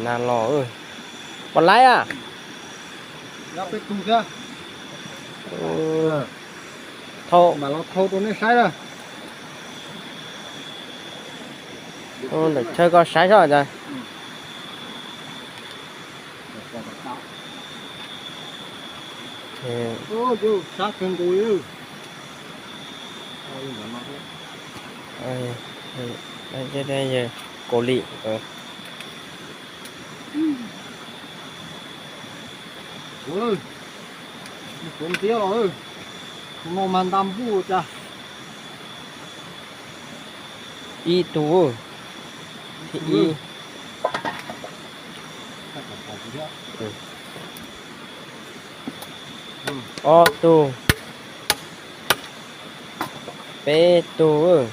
Nag los, pom laib a. Thau, mam los thau rau nej saib na. Ntawm chaw koj saib soj cas. Kaus lim. Ua, ntxiab los, tus no mas nta npuj cas. Ib tug, ib, ob tug, peb tug,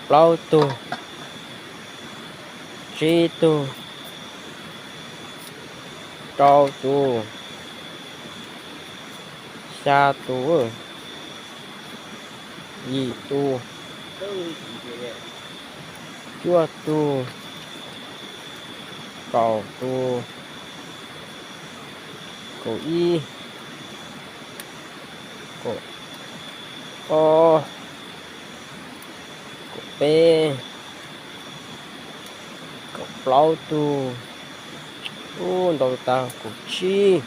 plaub tug, tsib tug, rau tug, xya tug, yim tug, cuaj tug, kaum tug, kaum ib, kaum ob, kaum peb, kaum plaub tug, ntau tas, kaum tsib,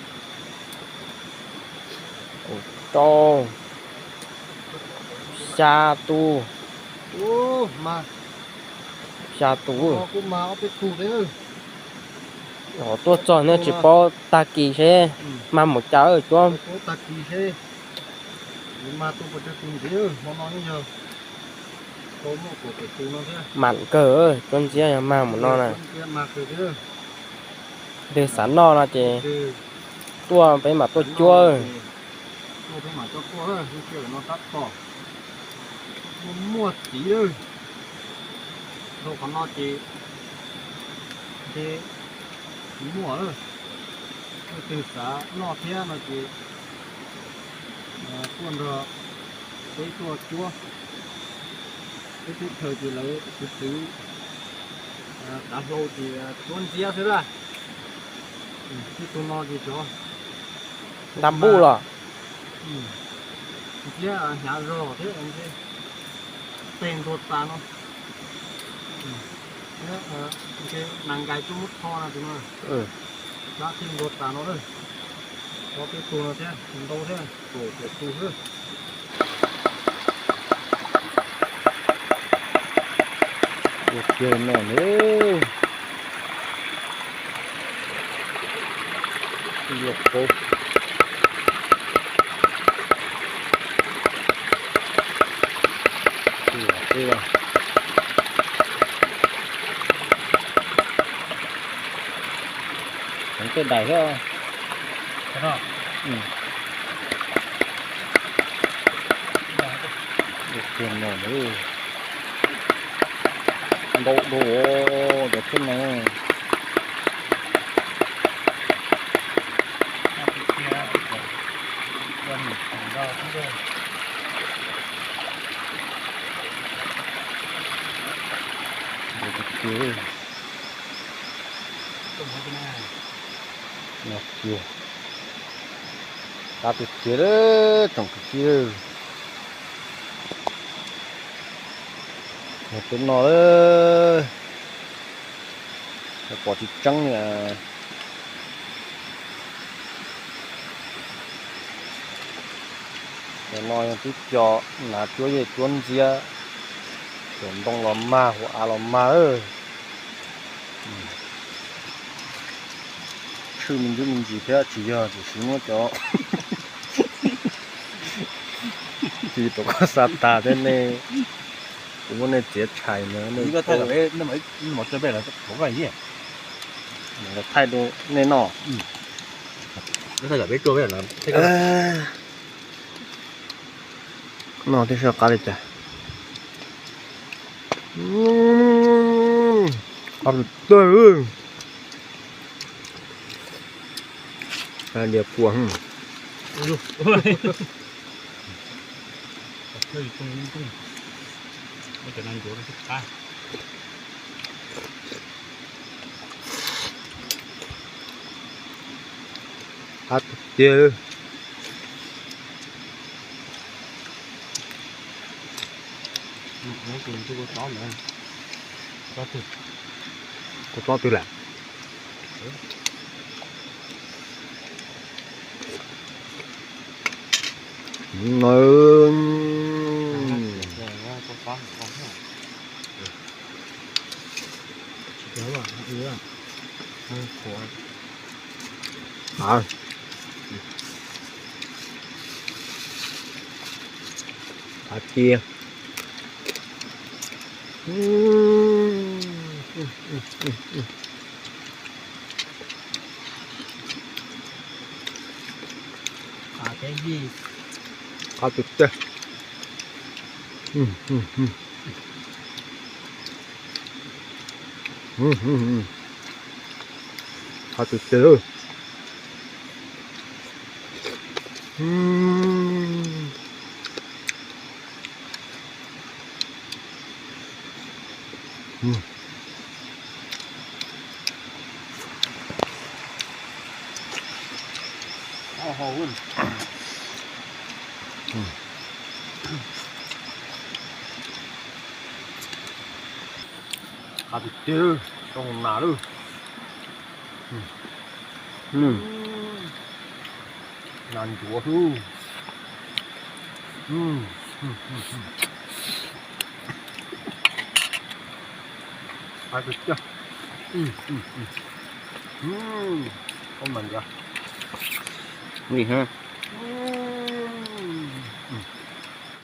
kaum rau, xya tug, xya tug. Tuaj txog no tsis paub tag kis seb mag mus cas cuab. Mam kawg, cuab ntxiab yog mag mus no na. Twg xav noj no ces tuaj peb mam tuaj cuab. Muaj txiv, qhov no ces muaj, leej twg xav noj thiab no ces tuaj nrog peb tuaj cuab. Peb teb chaws ces lawv xwv xwv tav hlau ces cuab ntxiab xwb laj. Ib tug no ces cov nta npuj los ntxiab hnyav zog thiab, tej ntuag tas no. Nas nkais tuaj muab tho no tus no, cab tej ntuag tas no lawm. Cov peb tug no thiab ntau thiab, kaum tawm tug xwb. Ua kiag no lawm. Heev tej dais thiab. Ntau dua cov thiab ne. Tab tiag tiag tsoom kwv tij, mus peb no lawm, pom tsis tseeb li. Cov no yog tib co hnav cuab yej cuab ntxiab, huam ntoo los mag, huam av los mag. Tshwj me ntsis me ntsis thiab tsis yog, tiam sis muab cov, tsis pom koj xa tas thiab nej, kuv muab nej txiav tshais ntawd. Thaij rau nej noj. Noj thiab soj qab li cas. Qab tag. Diav kua. Tiag. Kua txob twg lawm? Qhov cia. Qhov tiag tiag. Qhov tiag tiag. Qab tiag tiag, zoo nas lawm. Nas ntsuav xwb. Qab tiag tiag. Koj mas ntiav. Li ha.